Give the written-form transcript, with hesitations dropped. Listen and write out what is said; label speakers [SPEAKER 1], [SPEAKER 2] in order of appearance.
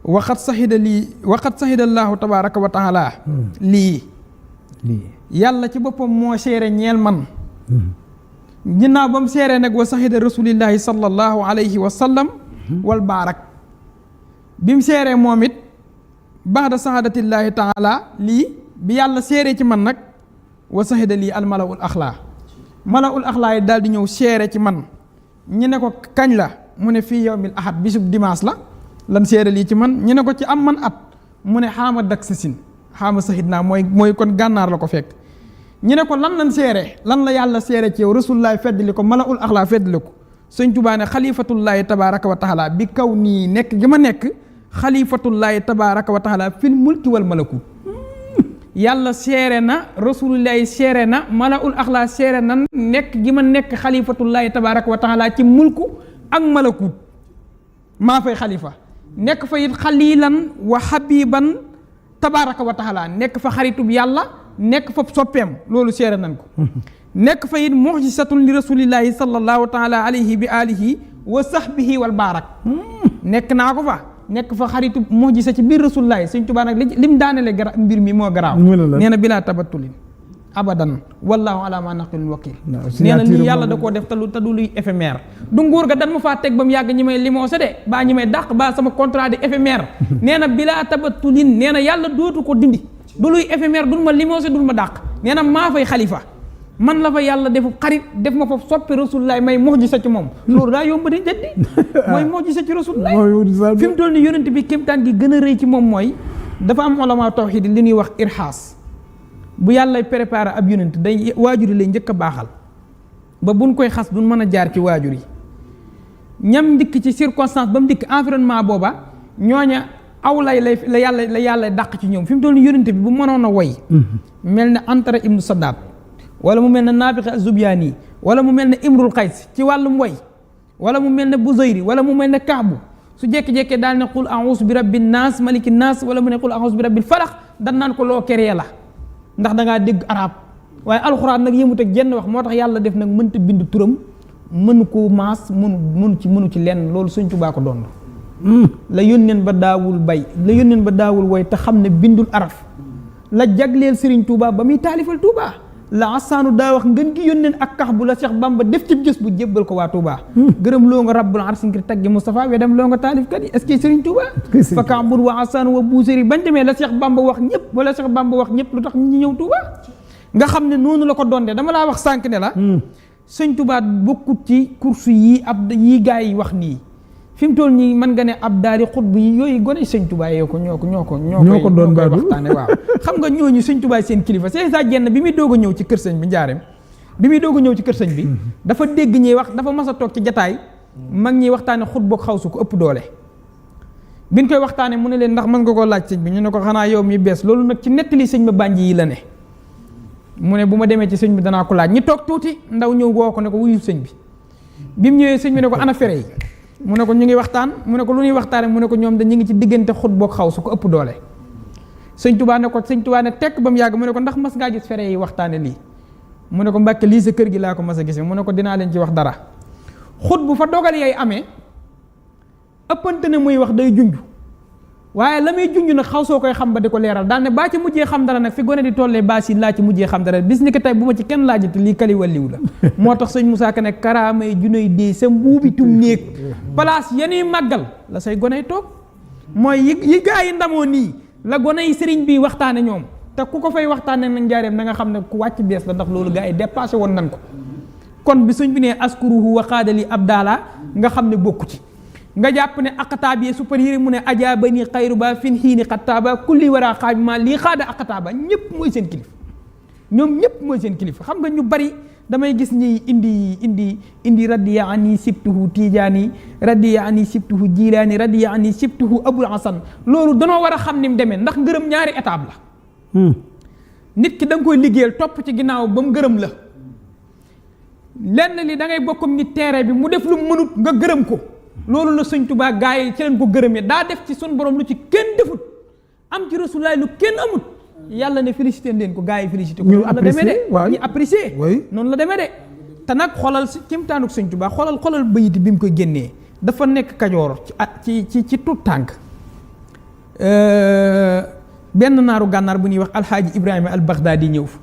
[SPEAKER 1] waqat saxida allaahu tabaaraka wa taala lii yàlla ci boppam moo seere ñeel man ginnaaw ba mu seere nag wa saxida rasulillahi sallallahu alayhi wa sallam wal baarak bi mu seeree moom it baxda saxadatillaahi taala lii bi yàlla seere ci man nag wa saxida lii al malaul axlaa malaul axlaa yi daal di ñëw seere ci man ñu ne ko kañ la mu ne fii yawmil ahad bisub dimanche la lan seere lii ci man ñu ne ko ci am man at mu ne xaama dak sa sin xaama sahid naa mooy kon gànnaar la ko fekk ñu ne ko lan seere lan la yàlla seere ci yow rasulullahi feddli ko malaul axlaa feddli ko sëñ Tuubaa ne xalifatullaahi tabaaraka wa taala bi kaw nii nekk gi ma nekk xalifatullaahi tabaaraka wa taala fil mulki wal malakut yàlla seere na rasulullahi seere na malaul axlaa seere na nekk gi ma nekk xalifatullaahi tabaaraka wa taala ci mulku ak malakut maa fay xalifa nekk fa it xalilan wa xabiban tabaaraka wa taala nekk fa xaritub yàlla nekk fa soppeem loolu seere nañ ko nekk fa it muxjisatun li rasulillahi sallallahu taala alayhi bi alihi wa sahbihi wal baarak nekk naa ko fa nekk fa xaritu muxjisa ci biir rasulillahi Sëñ Tuubaa nag lim daanele mbir mi moo garaaw nee na bilaa tabattulin abadan wallahu ala ma naqilul wakil nee na lii yàlla da koo def te du luy éphémère du nguur ga dan ma faa teg ba mu yàgg ñi may limoosé de baa ñi may dàq baa sama contrat di éphémère nee na bilaa tabattulin nee na yàlla dootu ko dindi du luy éphémère dul ma limoosé dul ma dàq nee na maa fay xalifa man la fa yàlla defu xarit def ma fa soppi rasulullah may mu'jiza ci moom loolu daa yomb di jëndi mooy mu'jiza ci rasulullah fi mu toll ni yonent bi kéemtaan gi gën a rëy ci moom mooy dafa am ulama tawxiid li ñuy wax irxaas bu yàlla préparé ab yonent day waajur yi lay njëkk a baaxal ba buñ koy xas duñ mën a jaar ci waajur yi ñam ndikk ci circonstance ba mu dikk environnement booba ñooña aw lay la yàlla dàq ci ñoom fi mu toll ni yonent bi bu mënoon a woy mel ne Antara ibnu Saddaat wala mu mel ne Naafiq az-Zubyaani wala mu mel ne Imrul Qays ci wàllum woy wala mu mel ne Buzayri wala mu mel ne Kaabu su jékki-jékkee daal ne qul a'uuzu bi rabbin naas malikin naas wala mu ne qul a'uuzu bi rabbil falaq dan naan ko loo keree la ndax da ngaa dégg arab waaye alxuraan nag yëmut ak jenn wax moo tax yàlla def nag mënta bind turam mënu ko maas mënu ci lenn loolu Sëñ Tuubaa ko doon la yónneen ba daawul bay la yónneen ba daawul woy te xam ne bindul araf la jagleel Sëriñ Tuubaa ba muy taalifal Tuubaa la asaanu daa wax ngën gi yónneen ak kax bu la Seex Bamba def ci gës bu jébbal ko waa Touba gërëm loo nga rabbul arsi ngir taggi Moustapha we dem loo nga taalifkat yi est-ce que Serigne Touba fa kaxbun wa asaanu wa buusari bañ demee la Seex Bamba wax ñëpp wala Seex Bamba wax ñëpp lu tax ñi ñëw Touba nga xam ne noonu la ko doon de dama laa wax sànq ne la Sëñ Touba bokkut ci course yi gaa yi wax nii fi mu toll nii mën nga ne ab daari xutb yi yooyu gone Sëñ Touba yoo ko ñoo ko doon koy waxtaane waaw xam nga ñooñu Sëñ Touba seen kilifa seen saa jenn bi muy doog a ñëw ci kër sëñ bi njaareem bi muy doog a ñëw ci kër sëñ bi dafa dégg ñuy wax dafa mas a toog ci jataay mag ñiy waxtaane xutbook xaw su ko ëpp doole biñ koy waxtaane mu ne leen ndax mën nga koo laaj sëñ bi ñu ne ko xanaa yow mi bees loolu nag ci nettali sëñ ba bànj yi la ne mu ne bu ma demee ci sëñ bi danaa ko laaj ñi toog tuuti ndaw ñëw woo ko ne ko wuyu sëñ bi mu ñëwee sëñ bi ne ko ana fere yi mu ne ko ñu ngi waxtaan mu ne ko lu ñuy waxtaane mu ne ko ñoom da ñu ngi ci diggante xut boog xaw su ko ëpp doole Sëñ Tuubaa ne tekk ba mu yàgg mu ne ko ndax mas ngaa gis fere yi waxtaane lii mu ne ko Mbàkke lii sa kër gi laa ko mas a gis mu ne ko dinaa leen ci wax dara xut bu fa dogal yay amee ëppante ne muy wax day junj waaye la muy junj nag xaw soo koy xam ba di ko leeral daal ne baa ci mujjee xam dara nag fi gone di tollee baa si laa ci mujjee xam dara bis ni ko tey bu ma ci kenn laajate lii kali walliw la moo tax sëñ Moussa Ka ne karaamay junay dee sa mbuubitum néeg place yenuy màggal la say goney toog mooy yi gaa yi ndamoo nii la goney sëriñ bi waxtaane ñoom te ku ko fay waxtaane nañ jaareem na nga xam ne ku wàcc bees la ndax loolu gaa yi dépassé woon nan ko kon bi sëñ bi nee askuruhu wa xaadali abdala nga xam ne bokku ci nga jàpp ne aqataab yi supérieur mu ne ajaaba ni xayru ba fin xiini xattaaba kulli waraa xaaj ma lii xaada aqataaba ñëpp mooy seen kilifa ñoom ñëpp mooy seen kilifa xam nga ñu bari damay gis ñi indi radiya ani sibtuhu tijaani radiya ani sibtuhu jilaani radiya ani sibtuhu abul hasan loolu danoo war a xam ni mu demee ndax ngërëm ñaari étape la nit ki da nga koy liggéeyal topp ci ginnaaw ba mu gërëm la lenn li da ngay bokkum nit terrain bi mu def lu mu mënut nga gërëm ko loolu la Sëñ Tuubaa gaa yi ci leen ko gërëmee daa def ci sun borom lu ci kenn defut am ci rasulaay lu kenn amut yàlla ne félicité leen ko gaa yi félicité ko noonu la demee de ñu apprécié noonu la demee de te nag xoolal si kimtaanuk Sëñ Tuubaa xoolal bayiti bi mu koy génnee dafa nekk Kajoor ci tout tànk benn naaru gànnaar bu ñuy wax alxaaji Ibrahima al Baghdadi ñëw fa